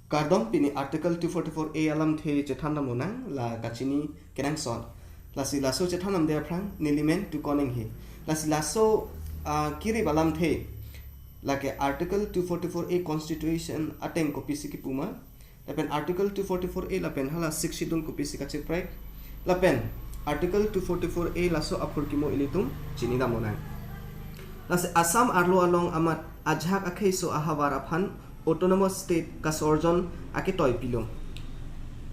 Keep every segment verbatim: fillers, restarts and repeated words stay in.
Kardom, pini Article two forty-four A alamthe chethan damlonang, la kachini kenangsot. Lasi laso chethan damde aphrang neli men Tukon Enghi. Lasi laso, ah, kerip alamthe, lake Article two forty-four A Constitution ateng kopisi kipu ma, lapen Article two forty-four A lapen hala Sixth Schedule kopisi kacheprek, lapen Article two forty-four A laso aphurkimo ilitum chini damlonang. Lasi Assam arlo along amat ajahak akheiso ahavar aphan autonomous state kasorjon aketoi pilo.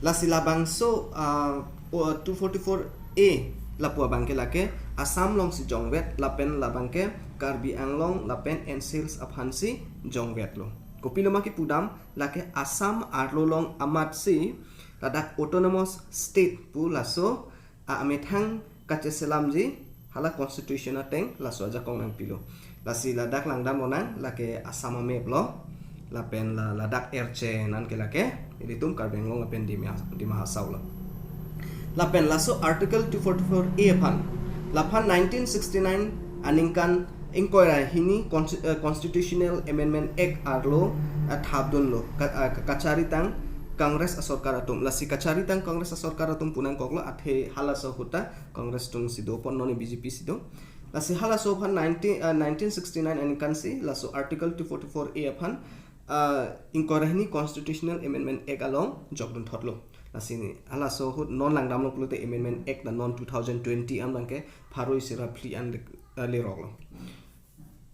Lasi labangso, ah, po-, two forty-four A lapu abangke lake Assam alongsi jongvet lapen labangke Karbi Anglong lapen N C Hills aphansi jongvetlo. Kopiloma kipu dam, lake Assam arlo along amatsi ladak autonomous state pu laso a-, amethang kacheselamji hala constitution ateng laso ajakong nangpilo. Lasi ladak lang damlonang, lake Assam amap lo, lapen la, ladak erche anke lake ilitum Karbi Anglong lapen Dima, Dima Hasao lo. Lapen laso Article two forty-four A aphan, laphan nineteen sixty-nine aningkan ingkoi ra hini Consti-, eh, Constitutional Amendment Act arlo, eh, thapdunlo, ka-, eh, ka-, kacharitang Congress asorkar atum. Lasi kacharitang Congress asorkar atum pu nangkoklo, athe halaso ahut ta Congress atumsi do, pon non B J P si do. Lasi halaso aphan nineteen, eh, nineteen sixty-nine aningkansi laso Article two forty-four A aphan, eh, ingkoi ra hini Constitutional Amendment Act along jokdun thotlo. Lasi halaso ahut non lang damlo pulote Amendment Act na non two thousand twenty an abangke pharo isi ra phli an le, eh, leroklo.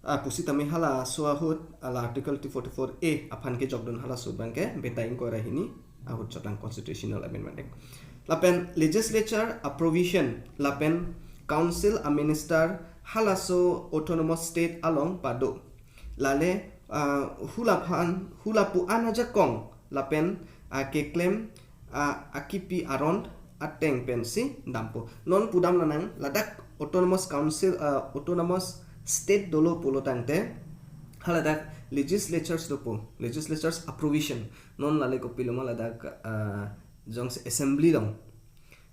Ah, pusitame halaso ahut, ah, la Article two forty-four A aphan kejokdun halaso abangke betai ingkoi ra hini ahut chotang Constitutional Amendment Act. Lapen legislature a-provision lapen council a-minister halaso autonomous state along pado. Lale, ah, hala aphan, hala pu an ajakong lapen, ah, keklem, ah, akipi aron ateng pensi dampo. Non pu damlonang, ladak autonomous council, ah, autonomous state dolo pulo tangte, haladak legislatures dopo, legislatures a-provision. Non lale kopiloma ladak, ah, jongsi assembly along,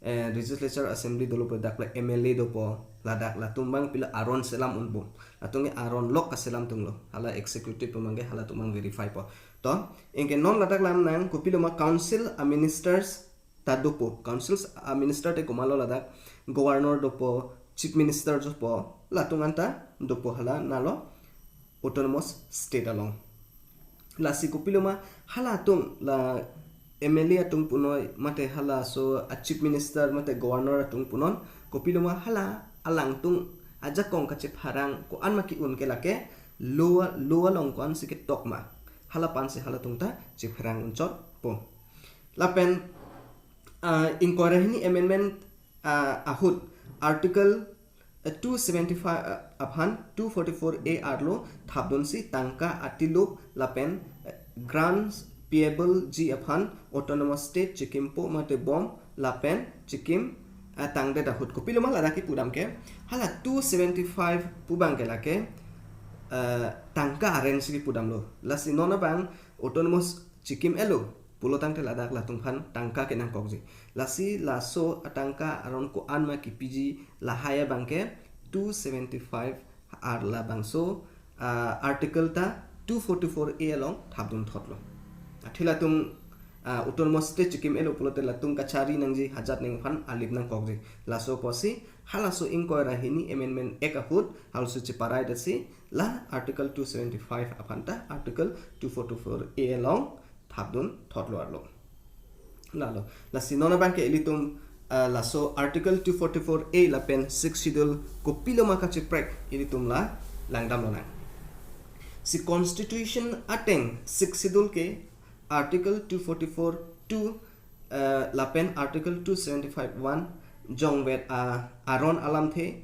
eh, legislature assembly dolo pu dak la M L A dopo, ladak latum abang pila aron selam unpo. Latum ke aron lok kaselam atumlo. Hala executive pu abangke halatum abang verify po. To, anke non ladak lang nang kopiloma council a-ministers ta dopo. Councils a-minister te komatlo ladak, governor dopo, chief minister dopo, latum anta dopo hala nalo autonomous state along. Lasi kopiloma halatum la M L A atum punoi mate halaso a-chief minister mate governor atum punon, kopiloma hala alangtum ajakong kachepharang ko-an ma ki-un ke lake law, law along ko-ansi ketok ma, hala aphansi halatum ta chepharang unchotpo. Lapen, ah, ingkoi ra hini amendment, ah, ahut Article, ah, two seventy-five, ah, aphan two forty-four A arlo thapdunsi tangka atilup lapen, ah, grants payable ji aphan autonomous state chikimpo mate bom lapen chikim, ah, tangdet ahut. Kopiloma ladak kipu dam ke, hala two seventy-five pu abangke lake, ah, tangka areng si kipu damlo. Lasi non abang autonomous chikim-etlo pulo tangte ladak latum aphan tangka kenangkokji. Lasi laso atangka aron ko-an ma kipiji lahai abangke two seventy-five ar labangso, ah, article ta two forty-four A along thapdun thotlo. Athe latum, ah, autonomous state chikim-etlo pulote latum kachari nangji hajat neng aphan alip nangkokji. Laso apotsi halaso ingkoi ra hini Amendment Act ahut halaso cheparai detsi la Article two seventy-five aphan ta Article two forty-four A along thapdun thotlo arlo. Lalo, lasi non abangke ilitum, ah, laso Article two forty-four A lapen Sixth Schedule kopiloma kacheprek ilitum la lang damlonang. Si Constitution ateng Sixth Schedule ke Article two forty-four two, ah, lapen Article two seventy-five one jongvet, ah, aron alamthe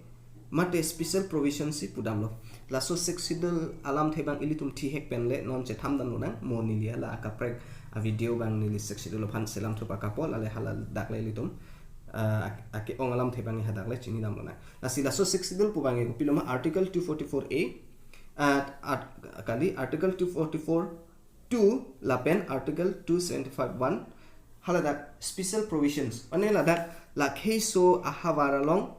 mate special provision si pu damlo. Laso Sixth Schedule alamthe abang ilitum thihek pen le non chethan damlonang, mo neli hala akaprek a-video abang neli Sixth Schedule aphan selam thup akapo, lale hala dak le ilitum, ah, ak-, ake-ong alamthe abang hadak le chini damlonang. Lasi laso Sixth Schedule pu abangke kopiloma Article two forty-four A, ah, art-, kali Article two forty-four two lapen Article two seventy-five one, haladak special provisions. Mane ladak lakheiso ahavar along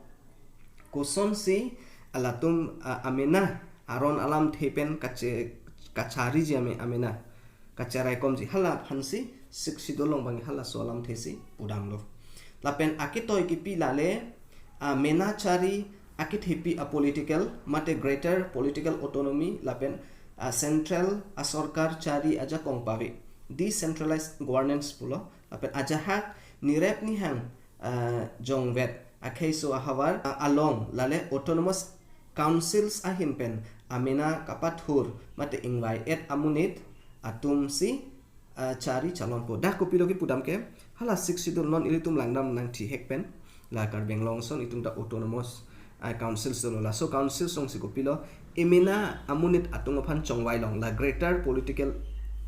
kosonsi latum, ah, amena aron alamthe pen kache-, kachariji ame-, amena. kacheraikomji, hala aphansi Sixth Schedule along abang halaso alamthe si pudamlo. Lapen aketoi kipi lale, ah, mena chari akethepi apolitical mate greater political autonomy lapen, ah, central asorkar chari ajakong pave, decentralized governance pulo, lapen ajahak nirep nihang, ah, jongvet akheiso ahavar, ah, along lale autonomous councils ahin pen amena kapathur mate ingvai-et amonit atumsi, ah, chari chalonpo. Dak kopilo kipudam ke, hala Sixth Schedule non ilitum langdam nangthihek pen, la Karbi Anglong ason itum ta autonomous, ah, councils dolo. Laso councils alongsi kopilo, emena amonit atum aphan chongvai long, la greater political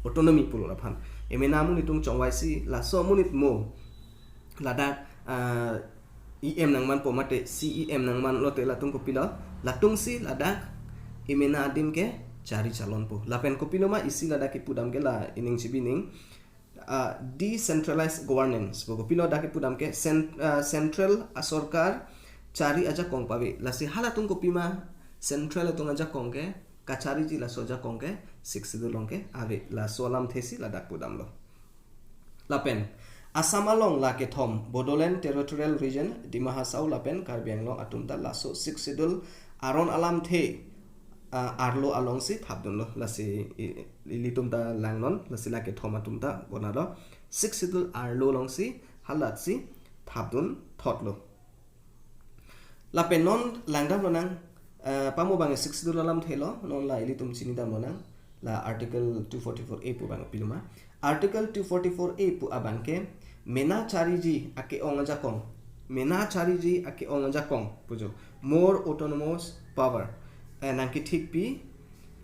autonomy pulo laphan. Emena amonit atum chongvaisi laso amonit mo ladak, ah, E M nangmanpo mate C E M nangman lote latum kopilo, latumsi ladak emena adim ke chari chalonpo. Lapen kopiloma isi ladak kipudam ke la ining chibining, ah, decentralized governance pu. Kopilo dak kipudam ke cen-, ah, central asorkar chari ajakong pave. Lasi halatum kopima central atum ajakong ke kachariji, laso ajakong ke Sixth Schedule along ke ave. Laso alamthe si ladak pudamlo. Lapen Assam along la kethom, Bodoland Territorial Region, Dima Hasao lapen Karbi Anglong atum ta laso Sixth Schedule aron alamthe, ah, arlo alongsi thapdunlo. Lasi i-, ilitum ta langnon, lasi la kethom atum ta bonalo. Sixth Schedule arlo alongsi halatsi thapdun thotlo. Lapen non langdam lonang, eh, pamo abang Sixth Schedule alamthe lo, non la ilitum chinidam lonang, la Article two forty-four A pu abang piloma. Article two forty-four A pu abang ke mena chariji ake-ong ajakong, mena chariji ake-ong ajakong pujo, more autonomous power, eh, nangkethikpi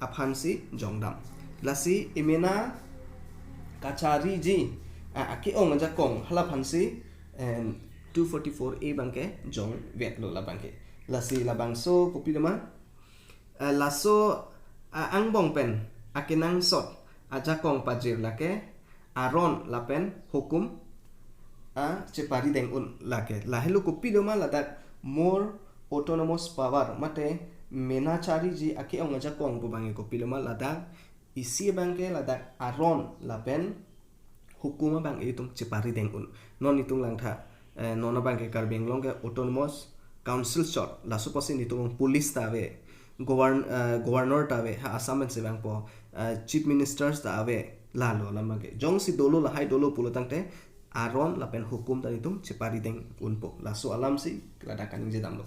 aphansi jongdam. Lasi emena kachariji, ah, ake-ong ajakong hala aphansi, em, two forty-four A abang ke jongvetlo labang ke. Lasi labangso kopiloma, eh, laso, ah, angbong pen akenangsot ajakong pajir lake aron lapen hukum, ah, cheparideng un lake. Lahelo kopiloma ladak more autonomous power mate mena chariji ake-ong ajakong pu abang ke kopiloma ladak isi abang ke ladak aron lapen hukum abang itum cheparideng un. Non itum langtha, eh, non abang ke Karbi Anglong ke autonomous council chot. Laso apotsi nitum police ta ave, govern-, eh, governor ta ave, ha Assam pensi vangpo, eh, chief ministers ta ave, lalo alam abang ke. Jongsi dolo lahai dolo pulo tangte aron lapen hukum ta nitum cheparideng unpo. Laso alamsi ladak kaningje damlo.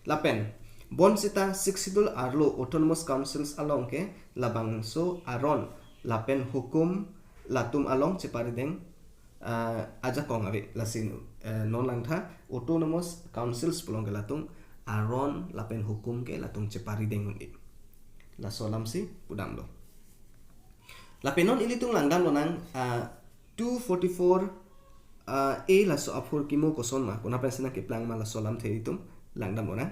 Lapen bonsita Sixth Schedule arlo autonomous councils along ke labangso aron lapen hukum latum along cheparideng, ah, ajakong ave. Lasi, eh, non langtha autonomous councils pu along ke latum aron lapen hukum ke latum cheparideng un-e. Laso alamsi pudamlo. Lapen non ilitum langdam lonang, ah, two forty-four, ah, A laso aphur kimo koson ma, kona pensi nangkeplang ma, laso alamthe itum langdam lonang.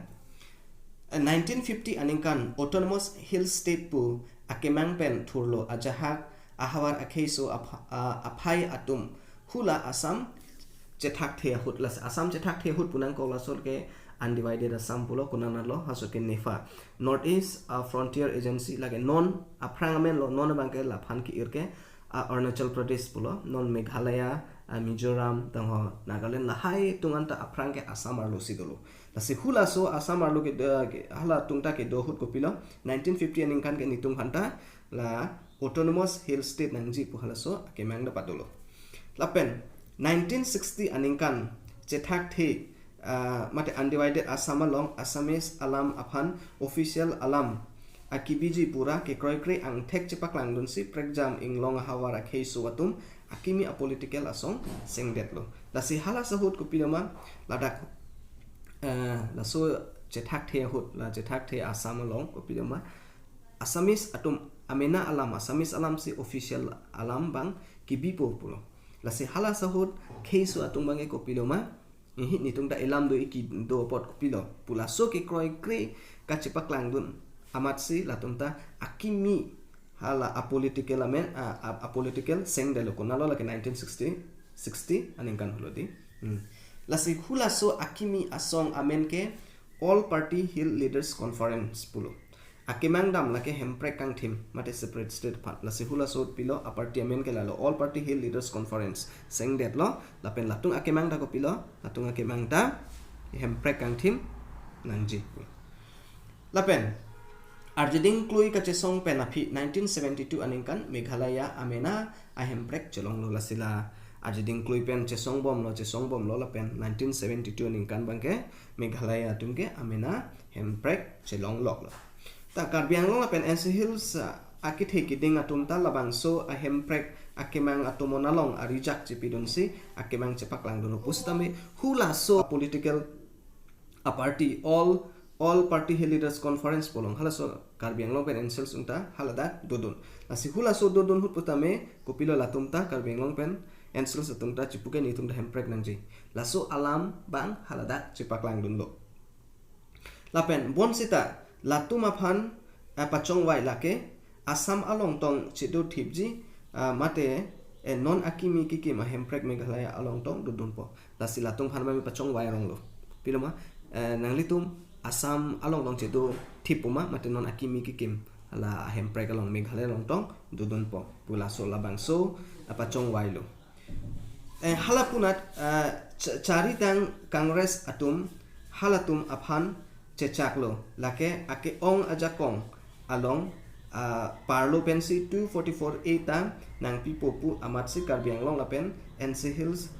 Eh, nineteen fifty aningkan Autonomous Hill State pu akemang pen thurlo ajahak ahavar akheiso apha-, ah, aphai atum hula Assam chethakthe ahut. Lasi Assam chethakthe ahut pu nangkok, laso ke undivided Assam pulo, konatlo, laso ke NEFA, North East, ah, Frontier Agency, lake non aphrang amen lo, non abang ke laphan ke-ir ke, ah, Arunachal Pradesh pulo, non Meghalaya, ah, Mizoram, tangho Nagaland, lahai atum anta aphrang ke Assam arlo si dolo. Lasi hulaso Assam arlo ke, eh, ke, halatum ta kedo ahut kopilo, nineteen fifty aningkan ke nitum aphanta la Autonomous Hill State nangji pu halaso akemang dapat dolo. Lapen nineteen sixty aningkan chethakthe, ah, mate undivided Assam along Assamese alam aphan official alam akibiji pura kekroikre angthek chepaklangdunsi prekjam inglong ahavar akheiso atum akimi apolitical asong sengdetlo. Lasi halaso ahut kopiloma ladak, eh, laso chethakthe ahut, la chethakthe Assam along kopiloma Assamese atum amena alam, Assamese alamsi official alam abang kibipo pulo. Lasi halaso ahut kheiso atum abang ke kopiloma, ihi nitum ta elam do iki do apot kopilo pu laso kekroikre kachepaklangdun amatsi latum ta akimi hala apolitical amen, a, a, apolitical sengdetlo, konatlo, lake nineteen sixty, sixty aningkan hulo di. Hmm. Lasi hulaso akimi asong amen ke All Party Hill Leaders Conference pulo. akemang dam lake Hemprek kangthim mate separate state aphan. Lasi hula ahut pilo, a party amen ke lalo All Party Hill Leaders Conference sengdetlo. Lapen latum akemang ta kopilo, latum akemang ta Hemprek kangthim nangji. Lapen arjiding klui kachesong pen aphi nineteen seventy-two aningkan Meghalaya amena a Hemprek chelonglo. Lasi la arjiding klui pen chesong bomlo, chesong bomlo, lapen nineteen seventy-two aningkan abangke Meghalaya atum ke amena Hemprek chelong loklo. Ta Karbi Anglong lapen N C Hills, ah, akethe keding atum ta labangso a Hemprek akemang atum along arijak chepidunsi akemang chepaklangdunlo pusitame hulaso political a party, All, All Party Hill Leaders Conference pu along halaso Karbi Anglong pen N C Hills atum ta haladak dodun. Lasi hulaso dodun ahut putame kopilo, latum ta Karbi Anglong pen N C Hills atum ta chipu ke netum ta Hemprek nangji. Laso alam abang haladak chepaklangdunlo. Lapen bonsita latum aphan, eh, pachongvai lake Assam along tong chedothipji, ah, mate, eh, non akimi kekim a Hemprek Meghalaya along tong dodunpo. Lasi latum aphan mami pachongvai ronglo. Pilo ma, eh, nanglitum Assam along tong chedothippo ma, mate non akimi kekim hala a Hemprek along Meghalaya along tong dodunpo pu laso labangso, ah, pachongvailo. Eh, hala punat, eh, cha-, charitang Congress atum halatum aphan chechaklo, lake ake-ong ajakong along, ah, parlo pensi two forty-four A ta nangpipo pu amatsi Karbi Anglong lapen N C Hills,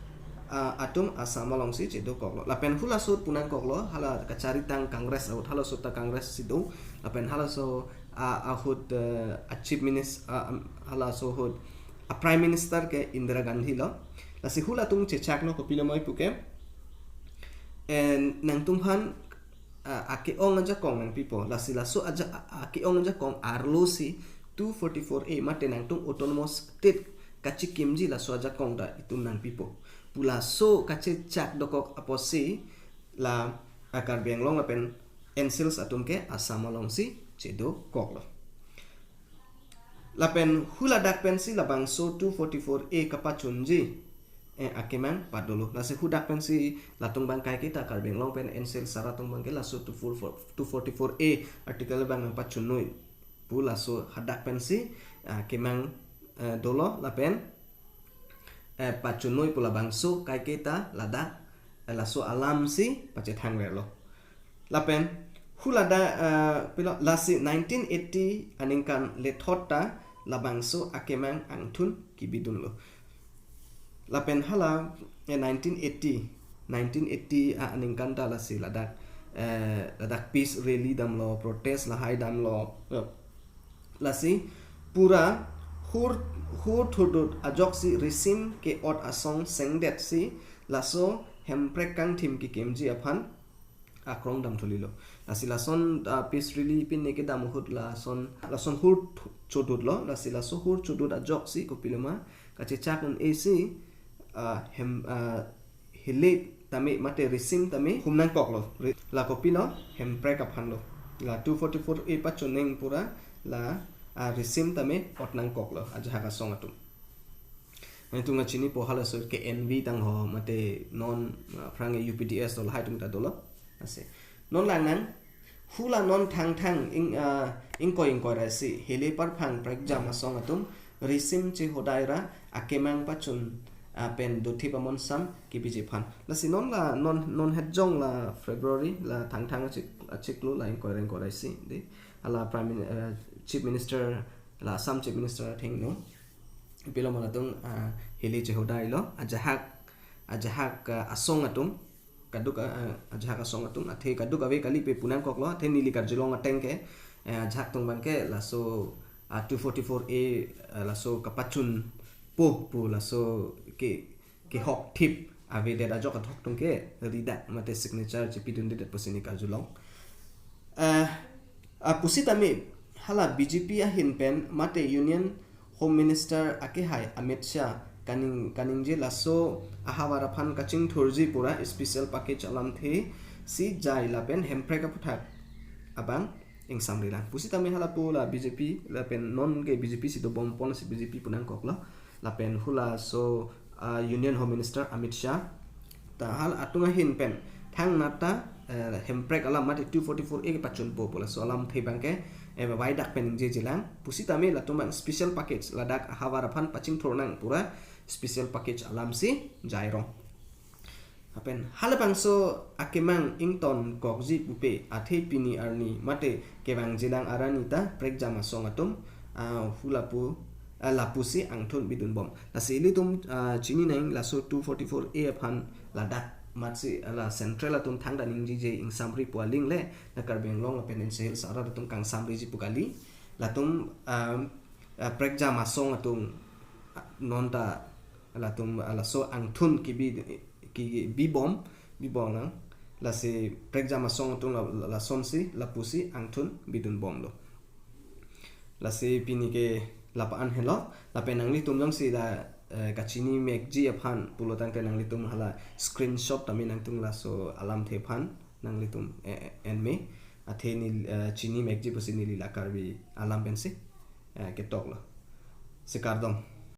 ah, atum Assam alongsi chedokoklo. Lapen hulaso ahut pu nangkoklo, hala kacharitang Congress ahut, halaso ta Congress si do. Lapen halaso, ah, ahut, eh, a Chief Minister, ah, am, halaso ahut a Prime Minister ke Indira Gandhi lo. Lasi hulatum chechaklo, kopilo ma pu ke, eh, nangtum aphan, ah, ake-ong ajakong nangpipo. Lasi laso aja, a-, ake-ong ajakong arlosi two forty-four A mate nangtum autonomous state kachekimji laso ajakong ta itum nangpipo pu laso kachechak dokok apotsi la, ah, Karbi Anglong lapen N C Hills atum ke Assam alongsi chedokoklo. Lapen huladak pensi labangso two forty-four A kapachunji, eh, akemang padolo. Lasi hudak pensi latum abang kaiketa Karbi Anglong pen N C Hills sar atum abangke laso two forty-four, two forty-four A article abang nangpachunnoi pu laso hadak pensi, ah, kemang, eh, dolo lapen, eh, pachunnoi pu labangso kaiketa ladak, eh, laso alamsi pachethang relo. Lapen hulada, eh, pilo, lasi nineteen eighty aningkan lethot ta labangso akemang angthun kebidunlo. Lapen hala, eh, nineteen eighty, nineteen eighty, ah, aningkan ta lasi ladak, eh, ladak peace rally damlo, protest lahai damlo. Lasi pura hur, hur thudut ajoksi risim ke-ot asong sengdetsi laso Hemprek kangthim kekimji aphan akrong damthu lilo. Lasi lason, ah, peace rally pine kedam ahut lason, lason hur thu-, chodutlo. Lasi laso hur chodut ajoksi kopilo ma kachechak un-esi, ah, hem, ah, hile tame mate risim tame hum nangkoklo. Ri-, la kopilo, Hemprek aphanlo. La two forty-four A pachun nang pura la, ah, risim tame ot nangkoklo ajahak asong atum. Nangtum kachinipo halaso ke N V tang ho mate non, ah, aphrang U P D S do lahai atum ta dolo. Ase. Non lang nang hula non thangthang ing, ah, ingkoi ingkoi ra isi hile parphang prekjam asong atum risim chehodai ra akemang pachun, ah, pen dothip amonsam kebiji aphan. Lasi non la non, non hetjong la February la thangthang achik, achiklo la ingkoi ra ingkoi ra isi de. Hala Prime Min-, eh, Chief Minister, la Assam Chief Minister athengno pilo ma latum, ah, hile chehodailo ajahak, ajahak, ah, asong atum kaduk, ah, ajahak asong atum athe kaduk ave kalipe pu nangkoklo, athe neli karjulong ateng ke, eh, ajahak atum abangke laso, ah, two forty-four A, eh, laso kapachunpo pu laso ke, kehokthip avedet ajok athok atum ke ridak mate signature chepidundedet pusi neli karjulong. Eh, ah, pusitame hala B J P ahin pen mate Union Home Minister akehai Amit Shah kaning, kaningje laso ahavar aphan kachingthurji pura special package alamthe si jai lapen Hemprek aphuthak abang ingsamri lang. Pusitame halapu la B J P lapen non ke B J P si dobom ponsi B J P pu nangkoklo. Lapen hulaso, ah, Union Home Minister Amit Shah ta halatum ahin pen thangnat ta, eh, Hemprek alam mate two forty-four A kepachunpo pu laso alamthe abangke, eh, waidak pen ningjejelang pusitame latum abang special package, ladak ahavar aphan pachingthurnang pura special package alamsi jairong. Lapen halabangso akemang ingtonkokji pupe athe pini arni mate kevangjilang arni ta prekjam asong atum, ah, hulapu, ah, lapusi angthun bidunbom. Lasi ilitum, ah, chini nang laso two forty-four A aphan ladak matsi, ah, la central atum thangta ningjeje ingsamri pu aling le, la Karbi Anglong lapen N C Hills arat atum kangsamriji pu kali. Latum, ah, ah, prekjam asong atum, ah, nonta latum, ah, laso angthun kibi, kibibom, bibomlang. Lasi prekjam asong atum la, la, lasonsi, lapusi angthun bidunbomlo. Lasi pini ke lapa-an helo, lapen nanglitum jongsi la, eh, kachini mekji aphan pulotangte nanglitum hala screenshot tame nangtung laso alamthe aphan nanglitum, eh, eh, enme. Athe ne, eh, chini mekji pusi neli la Karbi alam pensi, eh, ketoklo. Si kardom.